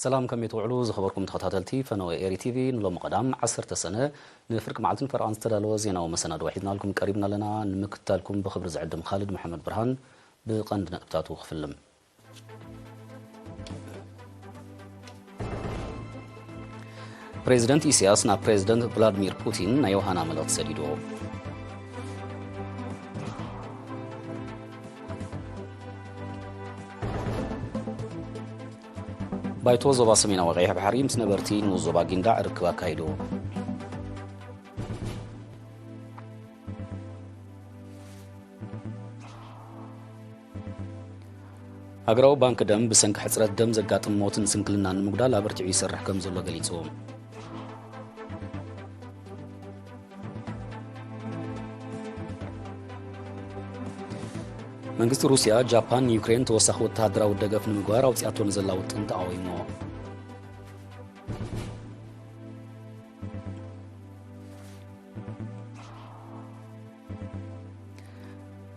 ሰላም፣ ከመይ ትውዕሉ ዝኸበርኩም ተኸታተልቲ ፈነወ ኤሪ ቲቪ? ንሎሚ ቀዳም ዓሰርተ ሰነ ንፍርቂ መዓልትን ፈረቓን ዝተዳለወ ዜናዊ መሰናድዎ ሒዝናልኩም ቀሪብና ኣለና። ንምክትታልኩም ብኽብሪ ዝዕድም ካልድ መሓመድ ብርሃን። ብቐንዲ ነጥብታቱ ክፍልም። ፕሬዚደንት ኢሳያስ ናብ ፕሬዚደንት ቭላድሚር ፑቲን ናይ ዮሃና መልእኽቲ ሰዲዱ። ባይቶ ዞባ ሰሜናዊ ቀይሕ ባሕሪ ምስ ነበርቲ ንኡስ ዞባ ጊንዳዕ ርክብ ኣካይዱ። ሃገራዊ ባንክ ደም ብሰንኪ ሕጽረት ደም ዘጋጥም ሞትን ስንክልናን ንምጉዳል ኣበርቲዑ ይሰርሕ ከም ዘሎ ገሊጹ። መንግስቲ ሩስያ፣ ጃፓን ንዩክሬን ተወሳኺ ወተሃደራዊ ደገፍ ንምግባር ኣውጺኣቶ ንዘላ ውጥን ተቓዊሞ።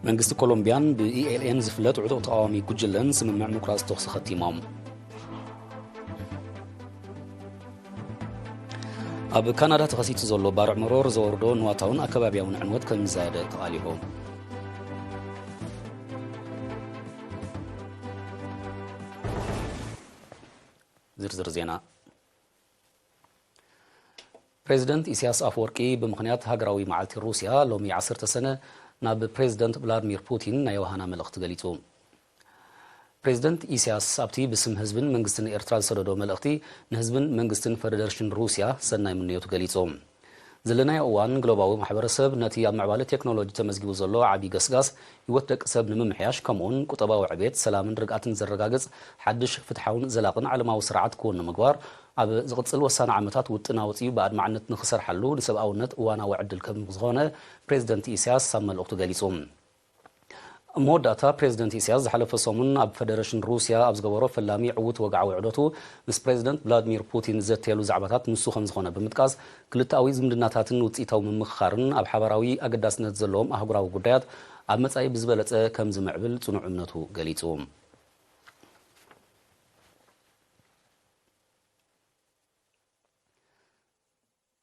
መንግስቲ ኮሎምቢያን ብኢ ኤል ኤን ዝፍለጥ ዕጡቕ ተቓዋሚ ጉጅለን ስምምዕ ምቁራጽ ተኹሲ ኸቲሞም። ኣብ ካናዳ ተኸሲቱ ዘሎ ባርዕ መሮር ዘወርዶ ንዋታውን ኣከባቢያውን ዕንወት ከም ዝዛየደ ተቓሊሑ። ዝርዝር ዜና። ፕሬዚደንት ኢሳያስ ኣፈወርቂ ብምኽንያት ሃገራዊ መዓልቲ ሩስያ ሎሚ ዓሰርተ ሰነ ናብ ፕሬዚደንት ቭላድሚር ፑቲን ናይ ዮሃና መልእኽቲ ገሊጹ። ፕሬዚደንት ኢሳያስ ኣብቲ ብስም ህዝብን መንግስትን ኤርትራ ዝሰደዶ መልእኽቲ፣ ንህዝብን መንግስትን ፈደረሽን ሩስያ ሰናይ ምንዮቱ ገሊጹ። ዘለናዮ እዋን፣ ግሎባዊ ማሕበረሰብ ነቲ ኣብ ምዕባለ ቴክኖሎጂ ተመዝጊቡ ዘሎ ዓቢ ገስጋስ፣ ህይወት ደቂ ሰብ ንምምሕያሽ፣ ከምኡውን ቁጠባዊ ዕቤት፣ ሰላምን ርግኣትን ዘረጋግጽ ሓድሽ ፍትሓውን ዘላቕን ዓለማዊ ስርዓት ክውን ንምግባር፣ ኣብ ዝቕጽል ወሳኒ ዓመታት ውጥን ኣውጺኡ ብኣድማዕነት ንኽሰርሓሉ ንሰብኣውነት እዋናዊ ዕድል ከም ዝኾነ ፕሬዚደንት ኢሳያስ ኣብ መልእኽቱ ገሊጹ። ኣብ መወዳእታ፣ ፕሬዚደንት ኢሳያስ ዝሓለፈ ሰሙን ኣብ ፈደረሽን ሩስያ ኣብ ዝገበሮ ፈላሚ ዕዉት ወግዓዊ ዑደቱ ምስ ፕሬዚደንት ቭላድሚር ፑቲን ዝዘተየሉ ዛዕባታት ንሱ ከም ዝኾነ ብምጥቃስ፣ ክልተኣዊ ዝምድናታትን ውጽኢታዊ ምምኽኻርን ኣብ ሓባራዊ ኣገዳስነት ዘለዎም ኣህጉራዊ ጉዳያት ኣብ መጻኢ ብዝበለጸ ከም ዝምዕብል ጽኑዕ እምነቱ ገሊጹ።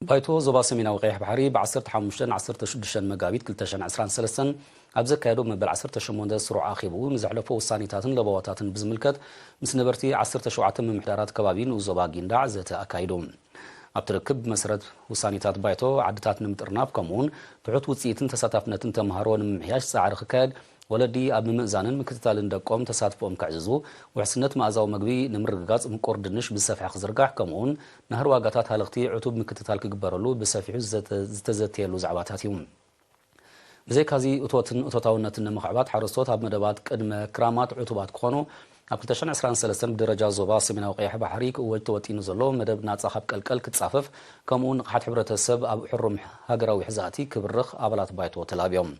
ባይቶ ዞባ ሰሜናዊ ቀይሕ ባሕሪ ብ ዓሰርተ ሓሙሽተን ዓሰርተ ሽዱሽተን መጋቢት ክልተ ሽሕን ዕስራን ሰለስተን ኣብ ዘካየዶ መበል ዓሰርተ ሸሞንተ ስሩዕ ኣኼብኡ፣ ንዘሕለፎ ውሳኔታትን ለበዋታትን ብዝምልከት ምስ ነበርቲ ዓሰርተ ሸውዓተ ምምሕዳራት ከባቢ ንኡስ ዞባ ጊንዳዕ ዘተ ኣካይዱ። ኣብቲ ርክብ፣ ብመሰረት ውሳኔታት ባይቶ፣ ዓድታት ንምጥርናፍ፣ ከምኡውን ትሑት ውጽኢትን ተሳታፍነትን ተምሃሮ ንምምሕያሽ ጻዕሪ ክካየድ፣ ወለዲ ኣብ ምምእዛንን ምክትታልን ደቆም ተሳትፎኦም ከዕዝዙ፣ ውሕስነት መኣዛዊ መግቢ ንምርግጋጽ ምቁር ድንሽ ብሰፍሒ ክዝርጋሕ፣ ከምኡውን ናህሪ ዋጋታት ሃለኽቲ ዕቱብ ምክትታል ክግበረሉ ብሰፊሑ ዝዘተ-፣ ዝተዘተየሉ ዛዕባታት እዩ። ብዘይካዚ፣ እቶትን እቶታውነትን ንምኽዕባት፣ ሓረስቶት ኣብ መደባት ቅድመ ክራማት ዕቱባት ክኾኑ፣ ኣብ ክልተ ሽሕን ዕስራን ሰለስተን ብደረጃ ዞባ ሰሜናዊ ቀይሕ ባሕሪ ክእወጅ ተወጢኑ ዘሎ መደብ ናጻ ካብ ቀልቀል ክጻፈፍ፣ ከምኡውን ንቕሓት ሕብረተሰብ ኣብ ሕሩም ሃገራዊ ሕዛእቲ ክብርኽ ኣባላት ባይቶ ተላብዮም።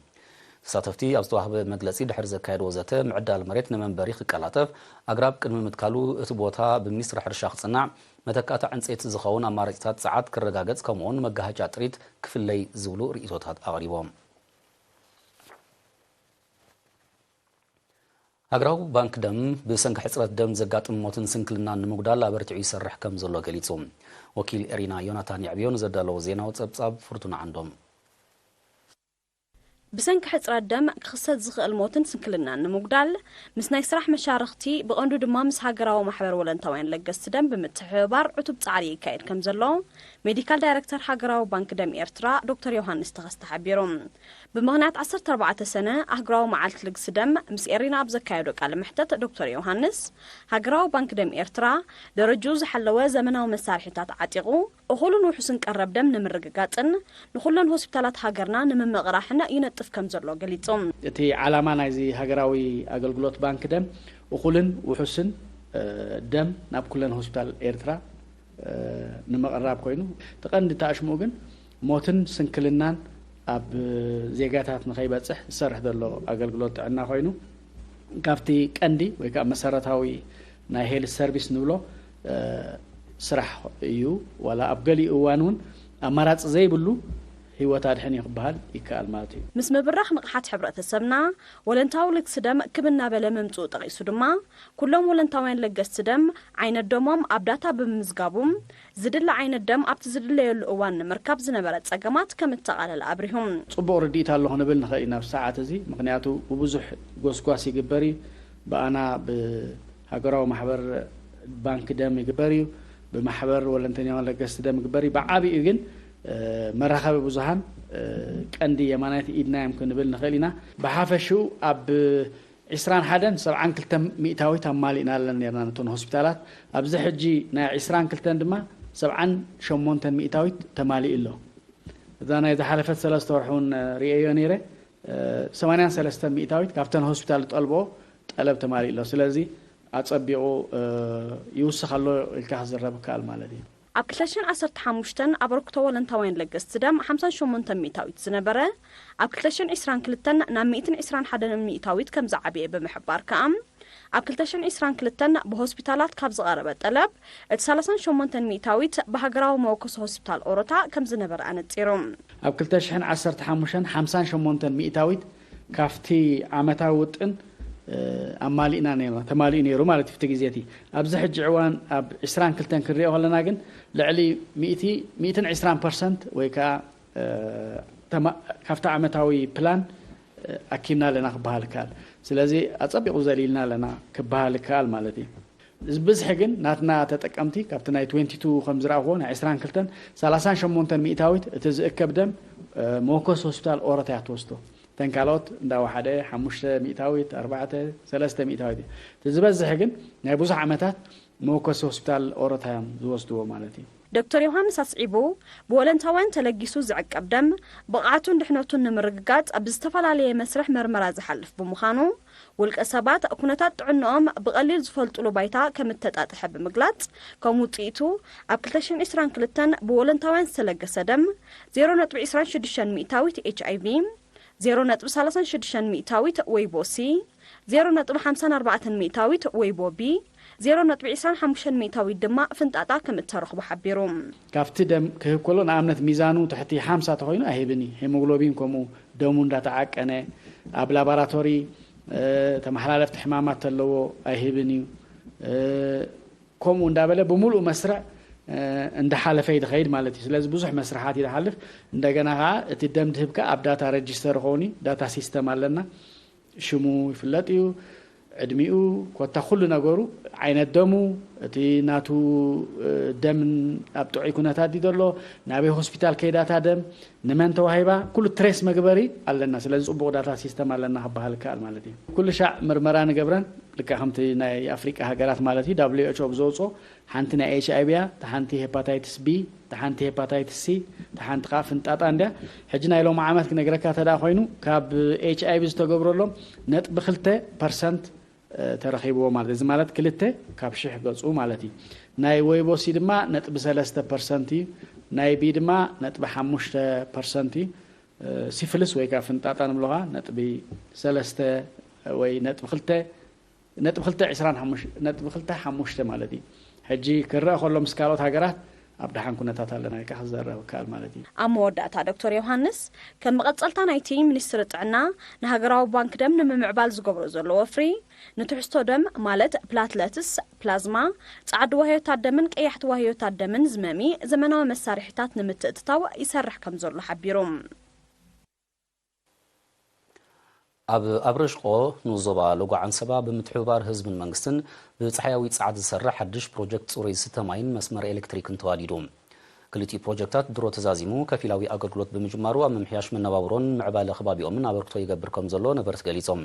ተሳተፍቲ ኣብ ዝተዋህበ መግለጺ፣ ድሕሪ ዘካየድዎ ዘተ፣ ምዕዳል መሬት ንመንበሪ ክቀላጠፍ፣ ኣግራብ ቅድሚ ምትካሉ እቲ ቦታ ብሚኒስትሪ ሕርሻ ክጽናዕ፣ መተካእታ ዕንጸይቲ ዝኸውን ኣማራጺታት ጸዓት ክረጋገጽ፣ ከምኡውን መጋሃጫ ጥሪት ክፍለይ ዝብሉ ርእይቶታት ኣቕሪቦም። ሃገራዊ ባንክ ደም ብሰንኪ ሕጽረት ደም ዘጋጥም ሞትን ስንክልናን ንምጉዳል ኣበርቲዑ ይሰርሕ ከም ዘሎ ገሊጹ። ወኪል ኤሪና ዮናታን የዕብዮ ንዘዳለዎ ዜናዊ ጸብጻብ ፍርቱና ዓንዶም። ብሰንኪ ሕጽረት ደም ክኽሰት ዝኽእል ሞትን ስንክልናን ንምጉዳል፣ ምስ ናይ ስራሕ መሻርኽቲ፣ ብቐንዱ ድማ ምስ ሃገራዊ ማሕበር ወለንታውያን ለገስቲ ደም ብምትሕብባር ዕቱብ ጻዕሪ ይካየድ ከም ዘሎ፣ ሜዲካል ዳይረክተር ሃገራዊ ባንክ ደም ኤርትራ ዶክተር ዮሃንስ ተኸስተ ሓቢሩ። ብምኽንያት ዓሰርተ ኣርባዕተ ሰነ ኣህጉራዊ መዓልቲ ልግሲ ደም፣ ምስ ኤሪና ኣብ ዘካየዶ ቃለ መሕተት ዶክተር ዮሃንስ፣ ሃገራዊ ባንክ ደም ኤርትራ፣ ደረጅኡ ዝሓለወ ዘመናዊ መሳርሒታት ዓጢቑ፣ እኹልን ውሑስን ቀረብ ደም ንምርግጋጽን ንኹለን ሆስፒታላት ሃገርና ንምምቕራሕን ይነጥፍ ከም ዘሎ ገሊጹ። እቲ ዓላማ ናይዚ ሃገራዊ ኣገልግሎት ባንክ ደም፣ እኹልን ውሑስን፣ እ፣ ደም ናብ ኩለን ሆስፒታል ኤርትራ፣ እ፣ ንምቕራብ ኮይኑ፣ እቲ ቀንዲ ተኣሽሙ ግን ሞትን ስንክልናን ኣብ ዜጋታት ንኸይበጽሕ ዝሰርሕ ዘሎ ኣገልግሎት ጥዕና ኮይኑ፣ ካብቲ ቀንዲ ወይ ከዓ መሰረታዊ ናይ ሄልት ሰርቪስ ንብሎ፣ እ፣ ስራሕ እዩ። ዋላ ኣብ ገሊኡ እዋን እውን ኣማራጺ ዘይብሉ ህይወት ኣድሕን እዩ ክበሃል ይከኣል ማለት እዩ። ምስ ምብራኽ ንቕሓት ሕብረተሰብና፣ ወለንታዊ ልግሲ ደም ክብ እናበለ ምምፅኡ ጠቒሱ ድማ፣ ኩሎም ወለንታውያን ለገስቲ ደም ዓይነት ደሞም ኣብ ዳታ ብምምዝጋቡ፣ ዝድለ ዓይነት ደም ኣብቲ ዝድለየሉ እዋን ንምርካብ ዝነበረ ፀገማት ከም እተቓለለ ኣብሪሁ። ጽቡቕ ርድኢት ኣሎ ክንብል ንኽእል ኢና ኣብዚ ሰዓት እዚ። ምኽንያቱ ብብዙሕ ጎስጓስ ይግበር እዩ። ብኣና ብሃገራዊ ማሕበር ባንክ ደም ይግበር እዩ። ብማሕበር ወለንተኛውን ለገስቲ ደም ይግበር እዩ። ብዓቢኡ ግን መራኸቢ ብዙሃን ቀንዲ የማናይት ኢድና እዮም ክንብል ንኽእል ኢና። ብሓፈሽኡ ኣብ ዕስራን ሓደን ሰብዓን ክልተን ሚእታዊት ኣማሊእናለን ነርና ነተን ሆስፒታላት። ኣብዚ ሕጂ ናይ ዕስራን ክልተን ድማ ሰብዓን ሸሞንተን ሚእታዊት ተማሊኡ ኣሎ። እዛ ናይ ዝሓለፈት ሰለስተ ወርሒ እውን ርእየዮ ነይረ። ሰማንያን ሰለስተን ሚእታዊት ካብተን ሆስፒታል ዝጠልቦ ጠለብ ተማሊኡ ኣሎ። ስለዚ ኣጸቢቑ ይውስኽ ኣሎ ኢልካ ክዝረብ ይከኣል ማለት እዩ። ኣብ ክልተ ሽሕን ዓሰርተ ሓሙሽተን ኣበርክቶ ወለንታውያን ለገስቲ ደም ሓምሳን ሸሞንተን ሚእታዊት ዝነበረ፣ ኣብ ክልተ ሽሕን ዕስራን ክልተን ናብ ሚእትን ዕስራን ሓደን ሚእታዊት ከም ዝዓበየ ብምሕባር ከኣ፣ ኣብ ክልተ ሽሕን ዕስራን ክልተን ብሆስፒታላት ካብ ዝቐረበ ጠለብ፣ እቲ ሰላሳን ሸሞንተን ሚእታዊት ብሃገራዊ መወከሲ ሆስፒታል ኦሮታ ከም ዝነበረ ኣነጺሩ። ኣብ ክልተ ሽሕን ዓሰርተ ሓሙሽተን ሓምሳን ሸሞንተን ሚእታዊት ካብቲ ዓመታዊ ውጥን ኣማሊእና ነርና፣ ተማሊኡ ነይሩ ማለት እዩ። እቲ ግዜ እቲ ኣብዚ ሕጂ እዋን ኣብ ዕስራን ክልተን ክንሪኦ ከለና ግን ልዕሊ ሚእቲ፣ ሚእትን ዕስራን ፐርሰንት ወይ ከዓ ተማ-፣ ካብቲ ዓመታዊ ፕላን ኣኪብና ኣለና ክበሃል ይከኣል። ስለዚ ኣጸቢቑ ዘሊልና ኣለና ክበሃል ይከኣል ማለት እዩ። እዚ ብዝሒ ግን ናትና ተጠቀምቲ ካብቲ ናይ ትዌንቲ ቱ ከም ዝረኣኽዎ ናይ ዕስራን ክልተን ሰላሳን ሸሞንተን ሚእታዊት እቲ ዝእከብ ደም መወከሲ ሆስፒታል ኦሮታ እያ ትወስዶ። እተን ካልኦት እንዳወሓደ ሓሙሽተ ሚእታዊት፣ ኣርባዕተ፣ ሰለስተ ሚእታዊት እዩ። እቲ ዝበዝሕ ግን ናይ ብዙሕ ዓመታት መወከሲ ሆስፒታል ኦሮታ እዮም ዝወስድዎ ማለት እዩ። ዶክተር ዮሃንስ ኣስዒቡ፣ ብወለንታውያን ተለጊሱ ዝዕቀብ ደም ብቕዓቱን ድሕነቱን ንምርግጋጽ ብዝተፈላለየ መስርሕ መርመራ ዝሓልፍ ብምዃኑ፣ ውልቀ ሰባት ኩነታት ጥዕንኦም ብቐሊል ዝፈልጡሉ ባይታ ከም እተጣጥሐ ብምግላጽ፣ ከም ውጽኢቱ ኣብ ክልተ ሽሕን ዕስራን ክልተን ብወለንታውያን ዝተለገሰ ደም ዜሮ ነጥቢ ዕስራን ሽዱሽተን ሚእታዊት ኤች ኣይ ቪ፣ ዜሮ ነጥቢ ሰላሳን ሽዱሽተን ሚእታዊት ወይቦ ሲ፣ ዜሮ ነጥቢ ሓምሳን ኣርባዕተን ሚእታዊት ወይቦ ቢ፣ ዜሮ ነጥቢ ዕስራን ሓሙሽተን ሚእታዊት ድማ ፍንጣጣ ከም እተረኽቦ ሓቢሩ። ካብቲ ደም ክህብ ከሎ ንኣብነት ሚዛኑ ትሕቲ ሓምሳ ተኾይኑ ኣይህብን እዩ። ሄሞግሎቢን ከምኡ ደሙ እንዳተዓቀነ ኣብ ላቦራቶሪ ተመሓላለፍቲ ሕማማት ተለዎ ኣይህብን እዩ። ከምኡ እንዳበለ ብምሉእ መስርዕ እንዳሓለፈ እዩ ዝኸይድ ማለት እዩ። ስለዚ ብዙሕ መስርሓት እዩ ዝሓልፍ። እንደገና ከዓ እቲ ደም ድህብ ከዓ ኣብ ዳታ ረጅስተር ይኸውን እዩ። ዳታ ሲስተም ኣለና። ሽሙ ይፍለጥ እዩ፣ ዕድሚኡ፣ ኮታ ኩሉ ነገሩ፣ ዓይነት ደሙ፣ እቲ ናቱ ደም ኣብ ጥዑይ ኩነታት ድዩ ዘሎ፣ ናበይ ሆስፒታል ከይዳታ ደም ንመን ተዋሂባ፣ ኩሉ ትሬስ መግበሪ ኣለና። ስለዚ ጽቡቕ ዳታ ሲስተም ኣለና ክበሃል ይከኣል ማለት እዩ። ኩሉ ሻዕ ምርመራ ንገብረን ልክዕ ከምቲ ናይ ኣፍሪቃ ሃገራት ማለት እዩ፣ ዳብሊው ኤች ኦ ብዘውፅኦ ሓንቲ ናይ ኤች ኣይ ቪ እያ፣ እታ ሓንቲ ሄፓታይትስ ቢ፣ እታ ሓንቲ ሄፓታይትስ ሲ፣ እታ ሓንቲ ከዓ ፍንጣጣ እንድያ። ሕጂ ናይ ሎሚ ዓመት ክነግረካ ተደኣ ኮይኑ ካብ ኤች ኣይ ቪ ዝተገብረሎም ነጥቢ ክልተ ፐርሰንት ተረኺብዎ ማለት እዚ ማለት ክልተ ካብ ሽሕ ገፁ ማለት እዩ። ናይ ወይቦ ሲ ድማ ነጥቢ ሰለስተ ፐርሰንት እዩ። ናይ ቢ ድማ ነጥቢ ሓሙሽተ ፐርሰንት እዩ። ሲፍልስ ወይ ከዓ ፍንጣጣ ንብሎ ከዓ ነጥቢ ሰለስተ ወይ ነጥቢ ክልተ ነጥቢ ክልተ ዕስራን ሓሙሽተ ነጥቢ ክልተ ሓሙሽተ ማለት እዩ። ሕጂ ክረአ ከሎ ምስ ካልኦት ሃገራት ኣብ ደሓን ኩነታት ኣለና ኢልካ ክዘረብ ይከኣል ማለት እዩ። ኣብ መወዳእታ ዶክተር ዮሃንስ ከም መቐጸልታ ናይቲ ሚኒስትሪ ጥዕና ንሃገራዊ ባንክ ደም ንምምዕባል ዝገብሮ ዘሎ ወፍሪ ንትሕዝቶ ደም ማለት ፕላትለትስ፣ ፕላዝማ፣ ጻዕዲ ዋህዮታት ደምን ቀያሕቲ ዋህዮታት ደምን ዝመሚ ዘመናዊ መሳርሒታት ንምትእትታው ይሰርሕ ከም ዘሎ ሓቢሩ። ኣብ ኣብረሽቆ ንኡስ ዞባ ሎጎ ዓንሰባ ብምትሕብባር ህዝብን መንግስትን ብፀሓያዊ ፀዓት ዝሰርሕ ሓድሽ ፕሮጀክት ፅሩይ ዝስተ ማይን መስመር ኤሌክትሪክን ተዋዲዱ። ክልቲኡ ፕሮጀክታት ድሮ ተዛዚሙ ከፊላዊ ኣገልግሎት ብምጅማሩ ኣብ ምምሕያሽ መነባብሮን ምዕባለ ከባቢኦምን ኣበርክቶ ይገብር ከም ዘሎ ነበርቲ ገሊፆም።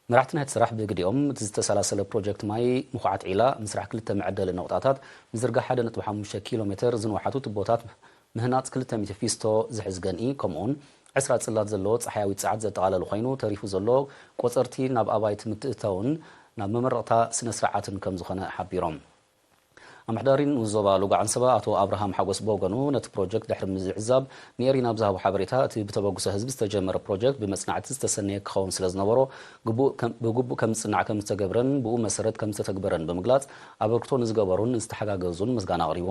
መራሕቲ ናይቲ ስራሕ ብግዲኦም እቲ ዝተሰላሰለ ፕሮጀክት ማይ ምኹዓት ዒላ ምስራሕ ክልተ መዐደሊ ነቑጣታት፣ ምዝርጋሕ ሓደ ነጥቢ ሓሙሽተ ኪሎ ሜትር ዝንውሓቱ ቱቦታት ምህናፅ ክልተ ሚእቲ ፊስቶ ዝሕዝ ገንኢ ከምኡውን ዕስራ ፅላት ዘለዎ ፀሓያዊ ፀዓት ዘጠቓለለ ኮይኑ ተሪፉ ዘሎ ቆፀርቲ ናብ ኣባይቲ ምትእትታውን ናብ መመረቕታ ስነ ስርዓትን ከምዝኾነ ሓቢሮም። ኣመሓዳሪ ንኡስ ዞባ ሎጎ ዓንሰባ ኣቶ ኣብርሃም ሓጎስ ብወገኑ ነቲ ፕሮጀክት ድሕሪ ምዝዕዛብ ንኤሪና ብዝሃቦ ሓበሬታ እቲ ብተበግሶ ህዝቢ ዝተጀመረ ፕሮጀክት ብመፅናዕቲ ዝተሰነየ ክኸውን ስለዝነበሮ ብግቡእ ከም ዝፅናዕ ከምዝተገብረን ብኡ መሰረት ከምዝተተግበረን ብምግላፅ ኣበርክቶ ንዝገበሩን ንዝተሓጋገዙን ምስጋና ኣቕሪቡ።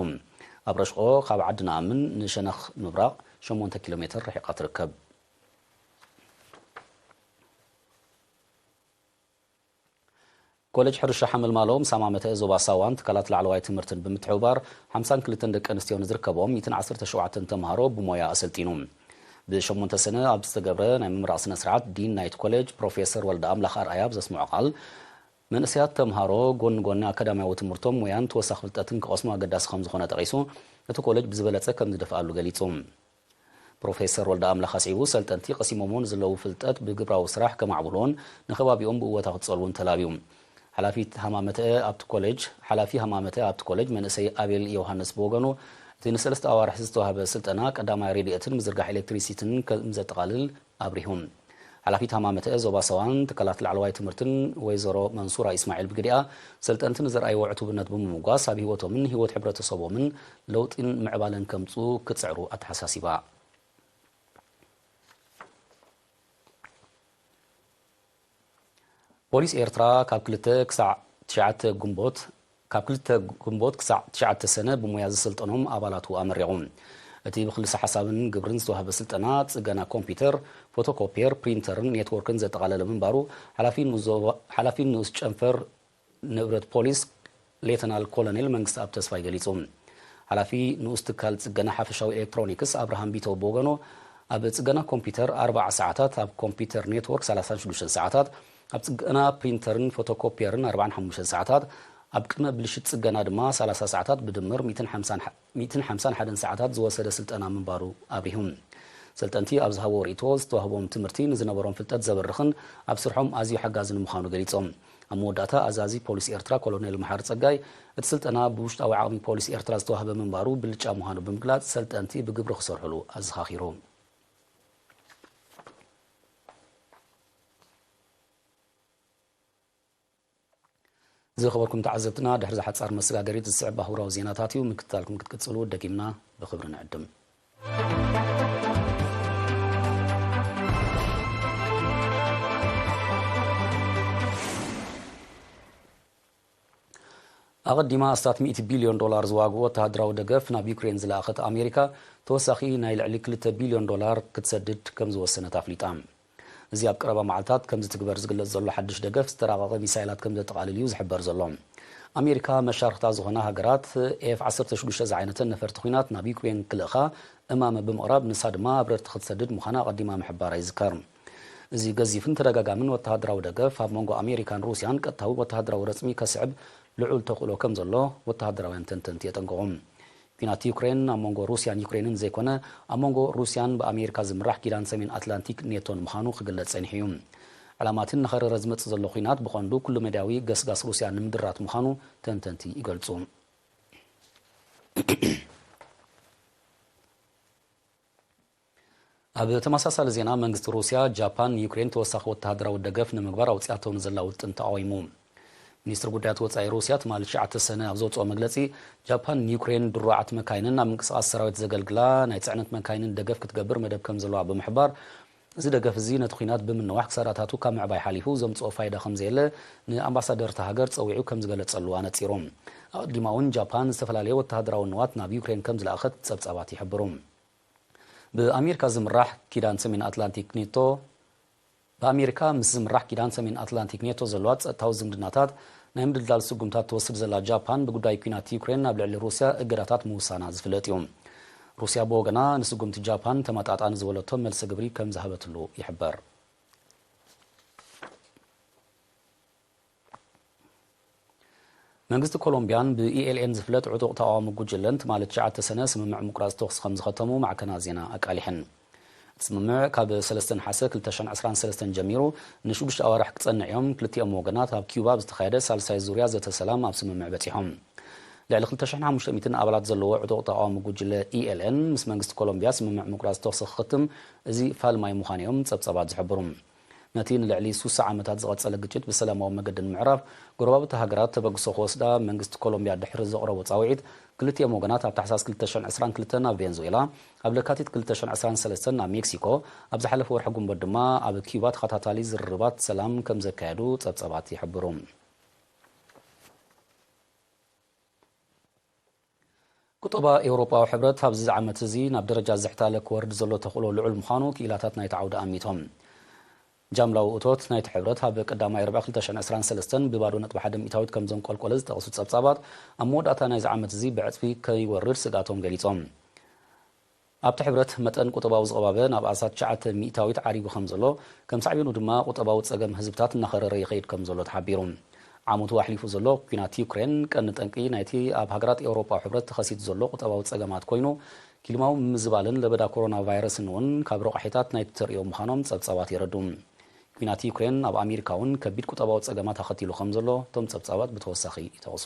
ኣብ ረሽቆ ካብ ዓዲ ነኣምን ንሸነኽ ምብራቕ ሸሞንተ ኪሎ ሜትር ርሒቓ ትርከብ። ኮሌጅ ሕርሻ ሓመልማሎ ምስ ሃማመተ ዞባ ሳዋን ትካላት ላዕለዋይ ትምህርትን ብምትሕብባር ሓምሳን ክልተን ደቂ ኣንስትዮ ንዝርከቦም ሚእትን ዓሰርተ ሸውዓተን ተምሃሮ ብሞያ ኣሰልጢኑ። ብሸሞንተ ሰነ ኣብ ዝተገብረ ናይ ምምራቕ ስነ ስርዓት ዲን ናይቲ ኮሌጅ ፕሮፌሰር ወልደ ኣምላኽ ኣርኣያ ብዘስምዖ ቃል፣ መንእሰያት ተምሃሮ ጎኒ ጎኒ ኣካዳሚያዊ ትምህርቶም ሞያን ተወሳኺ ፍልጠትን ክቐስሙ ኣገዳሲ ከም ዝኾነ ጠቒሱ፣ እቲ ኮሌጅ ብዝበለጸ ከም ዝደፍኣሉ ገሊጹ። ፕሮፌሰር ወልደ ኣምላኽ ኣስዒቡ፣ ሰልጠንቲ ቀሲሞሞ ንዘለዉ ፍልጠት ብግብራዊ ስራሕ ከማዕብልዎን ንከባቢኦም ብእወታ ክጸልዉን ተላብዩ። ሓላፊት ሃማመተ ኣብቲ ኮሌጅ ሓላፊ ሃማመተ ኣብቲ ኮሌጅ መንእሰይ ኣቤል ዮሃንስ ብወገኑ፣ እቲ ንሰለስተ ኣዋርሕ ዝተዋህበ ስልጠና ቀዳማይ ሬድየትን ምዝርጋሕ ኤሌክትሪሲቲን ከም ዘጠቓልል ኣብሪሁ። ሓላፊት ሃማመተ ዞባ ሰዋን ትካላት ላዕለዋይ ትምህርትን ወይዘሮ መንሱራ ኢስማዒል ብግዲኣ፣ ሰልጠንቲ ንዘርኣይዎ ዕቱብነት ብምምጓስ ኣብ ህይወቶምን ህይወት ሕብረተሰቦምን ለውጢን ምዕባለን ከምጽኡ ክጽዕሩ ኣተሓሳሲባ። ፖሊስ ኤርትራ ካብ ክልተ ክሳዕ ትሽዓተ ግንቦት ካብ ክልተ ግንቦት ክሳዕ ትሽዓተ ሰነ ብሞያ ዝሰልጠኖም ኣባላቱ ኣመሪቑ። እቲ ብክልሰ ሓሳብን ግብርን ዝተዋህበ ስልጠና ጽገና ኮምፒውተር፣ ፎቶኮፒየር፣ ፕሪንተርን ኔትወርክን ዘጠቓለለ ምንባሩ ሓላፊ ንኡስ ዞባ- ሓላፊ ንኡስ ጨንፈር ንብረት ፖሊስ ሌተናል ኮሎኔል መንግስተኣብ ተስፋይ ገሊጹ። ሓላፊ ንኡስ ትካል ጽገና ሓፈሻዊ ኤሌክትሮኒክስ ኣብርሃም ቢተው ብወገኑ፣ ኣብ ጽገና ኮምፒውተር ኣርባዓ ሰዓታት፣ ኣብ ኮምፒውተር ኔትወርክ ሰላሳን ሽዱሽተን ሰዓታት፣ ኣብ ጽገና ፕሪንተርን ፎቶኮፒየርን ኣርባዓን ሓሙሽተን ሰዓታት፣ ኣብ ቅድመ ብልሽት ጽገና ድማ ሰላሳ ሰዓታት፣ ብድምር ሚእትን ሓምሳን ሓ- ሚእትን ሓምሳን ሓደን ሰዓታት ዝወሰደ ስልጠና ምንባሩ ኣብሪሁ። ሰልጠንቲ ኣብ ዝሃብዎ ርእይቶ፣ ዝተዋህቦም ትምህርቲ ንዝነበሮም ፍልጠት ዘበርኽን ኣብ ስርሖም ኣዝዩ ሓጋዝን ምዃኑ ገሊጾም። ኣብ መወዳእታ ኣዛዚ ፖሊስ ኤርትራ ኮሎኔል መሓሪ ጸጋይ፣ እቲ ስልጠና ብውሽጣዊ ዓቕሚ ፖሊስ ኤርትራ ዝተዋህበ ምንባሩ ብልጫ ምዃኑ ብምግላጽ፣ ሰልጠንቲ ብግብሪ ክሰርሕሉ ኣዘኻኺሩ። ዝኸበርኩም ተዓዘብትና፣ ድሕሪ ዝሓጻር መሰጋገሪት ዝስዕብ ኣህጉራዊ ዜናታት እዩ። ምክትታልኩም ክትቅጽሉ ደጊምና ብኽብሪ ንዕድም። ኣቐዲማ ኣስታት ሚእቲ ቢልዮን ዶላር ዝዋግኡ ወተሃደራዊ ደገፍ ናብ ዩክሬን ዝለኣኸት ኣሜሪካ፣ ተወሳኺ ናይ ልዕሊ ክልተ ቢልዮን ዶላር ክትሰድድ ከም ዝወሰነት ኣፍሊጣ። እዚ ኣብ ቀረባ መዓልታት ከም ዝትግበር ዝግለጽ ዘሎ ሓድሽ ደገፍ፣ ዝተራቐቐ ሚሳይላት ከም ዘጠቓልል እዩ ዝሕበር ዘሎ። ኣሜሪካ፣ መሻርኽታ ዝኾና ሃገራት ኤፍ ዓሰርተ ሽዱሽተ ዝዓይነተን ነፈርቲ ኲናት ናብ ዩክሬን ክልእኻ እማመ ብምቕራብ፣ ንሳ ድማ ኣብረርቲ ክትሰድድ ምዃና ኣቐዲማ ምሕባራ ይዝከር። እዚ ገዚፍን ተደጋጋምን ወተሃደራዊ ደገፍ፣ ኣብ መንጎ ኣሜሪካን ሩስያን ቀጥታዊ ወተሃደራዊ ረጽሚ ከስዕብ ልዑል ተኽእሎ ከም ዘሎ ወተሃደራውያን ተንተንቲ የጠንቅቑ። ኲናት ዩክሬን ኣብ መንጎ ሩስያን ዩክሬንን ዘይኮነ፣ ኣብ መንጎ ሩስያን ብኣሜሪካ ዝምራሕ ኪዳን ሰሜን ኣትላንቲክ ኔቶን ምዃኑ ክግለጽ ጸኒሑ እዩ። ዕላማትን እናኸረረ ዝመጽእ ዘሎ ኲናት ብቐንዱ ኩሉ መዳያዊ ገስጋስ ሩስያ ንምድራት ምዃኑ ተንተንቲ ይገልጹ። ኣብ ተመሳሳሊ ዜና፣ መንግስቲ ሩስያ፣ ጃፓን ንዩክሬን ተወሳኺ ወተሃደራዊ ደገፍ ንምግባር ኣውጺኣቶ ንዘላ ውጥን ተቓዊሙ። ሚኒስትሪ ጉዳያት ወጻኢ ሩስያ ትማሊ ትሽዓተ ሰነ ኣብ ዘውጽኦ መግለጺ፣ ጃፓን ንዩክሬን ድሩዓት መካይንን ኣብ ምንቅስቓስ ሰራዊት ዘገልግላ ናይ ጽዕነት መካይንን ደገፍ ክትገብር መደብ ከም ዘለዋ ብምሕባር፣ እዚ ደገፍ እዚ ነቲ ኲናት ብምንዋሕ ክሳራታቱ ካብ ምዕባይ ሓሊፉ ዘምጽኦ ፋይዳ ከም ዘየለ ንኣምባሳደር እታ ሃገር ጸዊዑ ከም ዝገለጸሉ ኣነጺሩ። ኣቐዲማ እውን ጃፓን ዝተፈላለየ ወተሃደራዊ ንዋት ናብ ዩክሬን ከም ዝለኣኸት ጸብጻባት ይሕብሩ። ብኣሜሪካ ዝምራሕ ኪዳን ሰሜን ኣትላንቲክ ኔቶ ብኣሜሪካ ምስ ዝምራሕ ኪዳን ሰሜን ኣትላንቲክ ኔቶ ዘለዋ ጸጥታዊ ዝምድናታት ናይ ምድልዳል ስጉምታት ትወስድ ዘላ ጃፓን፣ ብጉዳይ ኲናት ዩክሬን ኣብ ልዕሊ ሩስያ እገዳታት ምውሳና ዝፍለጥ እዩ። ሩስያ ብወገና፣ ንስጉምቲ ጃፓን ተመጣጣኒ ዝበለቶ መልሰ ግብሪ ከም ዝሃበትሉ ይሕበር። መንግስቲ ኮሎምቢያን ብኢ ኤል ኤን ዝፍለጥ ዕጡቕ ተቓዋሚ ጉጅለን ትማሊ ትሽዓተ ሰነ ስምምዕ ምቁራጽ ተኹሲ ከም ዝኸተሙ ማዕከናት ዜና ኣቃሊሐን። እቲ ስምምዕ ካብ ሰለስተ ነሓሰ ክልተ ሽሕን ዕስራን ሰለስተን ጀሚሩ ንሽዱሽተ ኣዋርሕ ክጸንዕ እዮም። ክልቲኦም ወገናት ኣብ ኪዩባ ብዝተኻየደ ሳልሳይ ዙርያ ዘተ ሰላም ኣብ ስምምዕ በጺሖም። ልዕሊ ክልተ ሽሕን ሓሙሽተ ሚእትን ኣባላት ዘለዎ ዕጡቕ ተቓዋሚ ጉጅለ ኢ ኤል ኤን ምስ መንግስቲ ኮሎምቢያ ስምምዕ ምቁራጽ ተኹሲ ክኽትም እዚ ፋልማይ ምዃኑ እዮም ጸብጻባት ዝሕብሩ። ነቲ ንልዕሊ ሱሳ ዓመታት ዝቐጸለ ግጭት ብሰላማዊ መገዲ ንምዕራፍ፣ ጎረባብቲ ሃገራት ተበግሶ ክወስዳ መንግስቲ ኮሎምቢያ ድሕሪ ዘቕረቦ ጻውዒት፣ ክልቲኦም ወገናት ኣብ ታሕሳስ ክልተ ሽሕን ዕስራን ክልተን ኣብ ቬንዙዌላ፣ ኣብ ለካቲት ክልተ ሽሕን ዕስራን ሰለስተን ኣብ ሜክሲኮ፣ ኣብ ዝሓለፈ ወርሒ ግንቦት ድማ ኣብ ኪዩባ ተኸታታሊ ዝርርባት ሰላም ከም ዘካየዱ ጸብጻባት ይሕብሩ። ቁጠባ ኤውሮጳዊ ሕብረት ኣብዚ ዓመት እዚ ናብ ደረጃ ዝሕታለ ክወርድ ዘሎ ተኽእሎ ልዑል ምዃኑ ክኢላታት ናይቲ ዓውዲ ኣሚቶም። ጃምላዊ እቶት ናይቲ ሕብረት ኣብ ቀዳማይ ርብዒ ክልተ ሽሕን ዕስራን ሰለስተን ብባዶ ነጥቢ ሓደ ሚእታዊት ከም ዘንቆልቆለ ዝጠቕሱ ጸብጻባት፣ ኣብ መወዳእታ ናይዚ ዓመት እዚ ብዕጽፊ ከይወርድ ስግኣቶም ገሊጾም። ኣብቲ ሕብረት መጠን ቁጠባዊ ዝቕባበ ናብ ኣስታት ትሽዓተ ሚእታዊት ዓሪጉ ከም ዘሎ፣ ከም ሳዕቤኑ ድማ ቁጠባዊ ጸገም ህዝብታት እናኸረረ ይኸይድ ከም ዘሎ ተሓቢሩ። ዓመቱ ኣሕሊፉ ዘሎ ኲናት ዩክሬን ቀንዲ ጠንቂ ናይቲ ኣብ ሃገራት ኤውሮጳዊ ሕብረት ተኸሲቱ ዘሎ ቁጠባዊ ጸገማት ኮይኑ፣ ክሊማዊ ምምዝባልን ለበዳ ኮሮና ቫይረስን እውን ካብ ረቋሒታት ናይቲ ተርእዮ ምዃኖም ጸብጻባት የረዱ። ኲናት ዩክሬን ኣብ ኣሜሪካ እውን ከቢድ ቁጠባዊ ጸገማት ኣኸቲሉ ከም ዘሎ እቶም ጸብጻባት ብተወሳኺ ይጠቕሱ።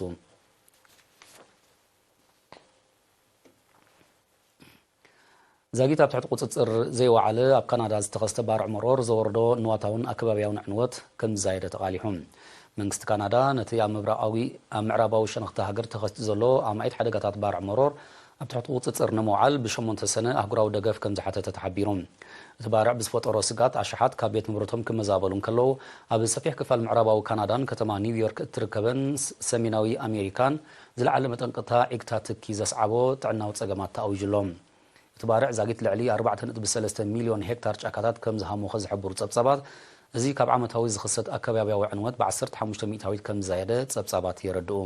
ዛጊት ኣብ ትሕቲ ቁጽጽር ዘይወዓለ ኣብ ካናዳ ዝተኸስተ ባርዕ መሮር ዘወረዶ ንዋታውን ኣከባብያውን ዕንወት ከም ዝዛየደ ተቓሊሑ። መንግስቲ ካናዳ ነቲ ኣብ ምብራቓዊ ኣብ ምዕራባዊ ሸነኽቲ ሃገር ተኸስቲ ዘሎ ኣማኢት ሓደጋታት ባርዕ መሮር ኣብ ትሕቲ ቁጽጽር ንምውዓል ብሸሞንተ ሰነ ኣህጉራዊ ደገፍ ከም ዝሓተተ ተሓቢሩ። እቲ ባርዕ ብዝፈጠሮ ስጋት ኣሽሓት ካብ ቤት ንብረቶም ክመዛበሉ እንከለዉ፣ ኣብ ሰፊሕ ክፋል ምዕራባዊ ካናዳን ከተማ ኒውዮርክ እትርከበን ስ-፣ ሰሜናዊ ኣሜሪካን ዝለዓለ መጠንቀቕታ ዒግታ ትኪ ዘስዓቦ ጥዕናዊ ጸገማት ተኣዊጁ ኣሎ። እቲ ባርዕ ዛጊት ልዕሊ ኣርባዕተ ነጥቢ ሰለስተ ሚልዮን ሄክታር ጫካታት ከም ዝሃሞኸ ዝሕብሩ ጸብጻባት፣ እዚ ካብ ዓመታዊ ዝኽሰት ኣከባብያዊ ዕንወት ብዓሰርተ ሓሙሽተ ሚእታዊት ከም ዝዛየደ ጸብጻባት የረድኡ።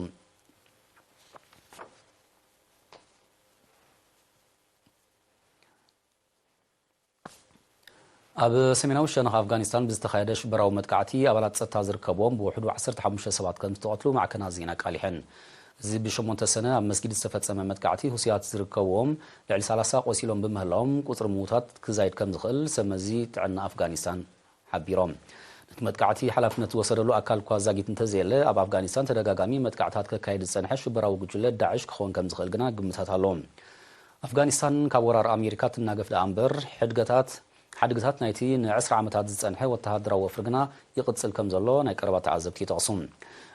ኣብ ሰሜናዊ ሸነኽ ኣፍጋኒስታን ብዝተኻየደ ሽበራዊ መጥቃዕቲ ኣባላት ጸጥታ ዝርከብዎም ብውሕዱ ዓሰርተ ሓሙሽተ ሰባት ከም ዝተቐትሉ ማዕከናት ዜና ኣቃሊሐን። እዚ ብሸሞንተ ሰነ ኣብ መስጊድ ዝተፈጸመ መጥቃዕቲ፣ ሁሲያት ዝርከብዎም ልዕሊ ሰላሳ ቆሲሎም ብምህላዎም፣ ቁጽሪ ምዉታት ክዛይድ ከም ዝኽእል ሰብ መዚ ጥዕና ኣፍጋኒስታን ሓቢሮም። ነቲ መጥቃዕቲ ሓላፍነት ዝወሰደሉ ኣካል እኳ ዛጊት እንተዘየለ፣ ኣብ ኣፍጋኒስታን ተደጋጋሚ መጥቃዕታት ከካይድ ዝጸንሐ ሽበራዊ ጉጅለ ዳዕሽ ክኸውን ከም ዝኽእል ግና ግምታት ኣሎ። ኣፍጋኒስታን ካብ ወራር ኣሜሪካ ትናገፍ ደኣ እምበር፣ ሕድገታት ሓድግታት ናይቲ ንዕስራ ዓመታት ዝጸንሐ ወተሃደራዊ ወፍሪ ግና ይቕጽል ከም ዘሎ ናይ ቀረባ ተዓዘብቲ ይጠቕሱ።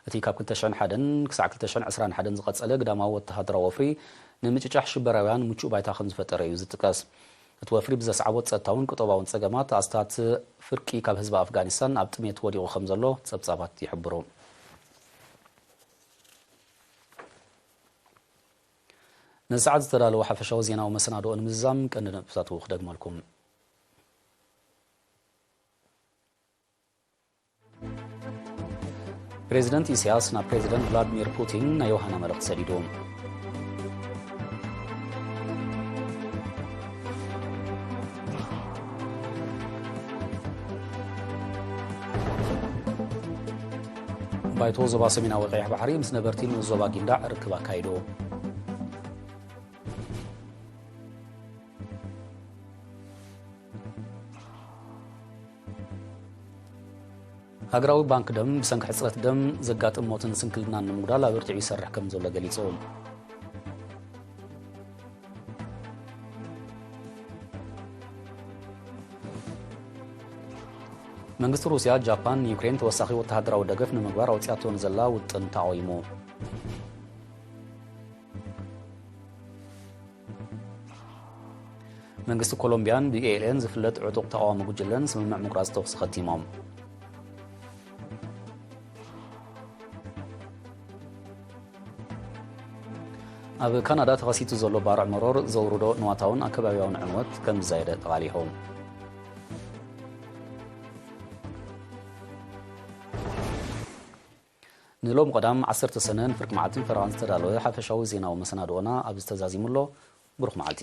እቲ ካብ ክልተ ሽሕን ሓደን ክሳዕ ክልተ ሽሕን ዕስራን ሓደን ዝቐጸለ ግዳማዊ ወተሃደራዊ ወፍሪ፣ ንምጭጫሕ ሽበራውያን ምቹእ ባይታ ከም ዝፈጠረ እዩ ዝጥቀስ። እቲ ወፍሪ ብዘስዓቦ ጸጥታውን ቁጠባውን ጸገማት፣ ኣስታት ፍርቂ ካብ ህዝቢ ኣፍጋኒስታን ኣብ ጥሜት ወዲቑ ከም ዘሎ ጸብጻባት ይሕብሩ። ነዚ ሰዓት ዝተዳለወ ሓፈሻዊ ዜናዊ መሰናድኦ ንምዝዛም ቀንዲ ነጥብታቱ ክደግመልኩም። ፕሬዚደንት ኢሳያስ ናብ ፕሬዚደንት ቭላድሚር ፑቲን ናይ ዮሃና መልእኽቲ ሰዲዱ። ባይቶ ዞባ ሰሜናዊ ቀይሕ ባሕሪ ምስ ነበርቲ ንኡስ ዞባ ጊንዳዕ ርክብ ኣካይዱ። ሃገራዊ ባንክ ደም ብሰንኪ ሕጽረት ደም ዘጋጥም ሞትን ስንክልናን ንምጉዳል ኣበርቲዑ ይሰርሕ ከም ዘሎ ገሊጹ። መንግስቲ ሩስያ፣ ጃፓን ንዩክሬን ተወሳኺ ወተሃደራዊ ደገፍ ንምግባር ኣውጺኣቶ ንዘላ ውጥን ተቓዊሙ። መንግስቲ ኮሎምቢያን ብ ኤ ኤል ኤን ዝፍለጥ ዕጡቕ ተቓዋሚ ጉጅለን ስምምዕ ምቁራጽ ተኹሲ ኸቲሞም። ኣብ ካናዳ ተኸሲቱ ዘሎ ባርዕ መሮር ዘውርዶ ንዋታውን ኣከባቢያውን ዕንወት ከም ዝዛየደ ተቓሊሑ። ንሎም ቀዳም ዓሰርተ ሰነ ንፍርቂ መዓልትን ፈረቓን ዝተዳለወ ሓፈሻዊ ዜናዊ መሰናድኦና ኣብዚ ተዛዚሙ ኣሎ። ብሩኽ መዓልቲ።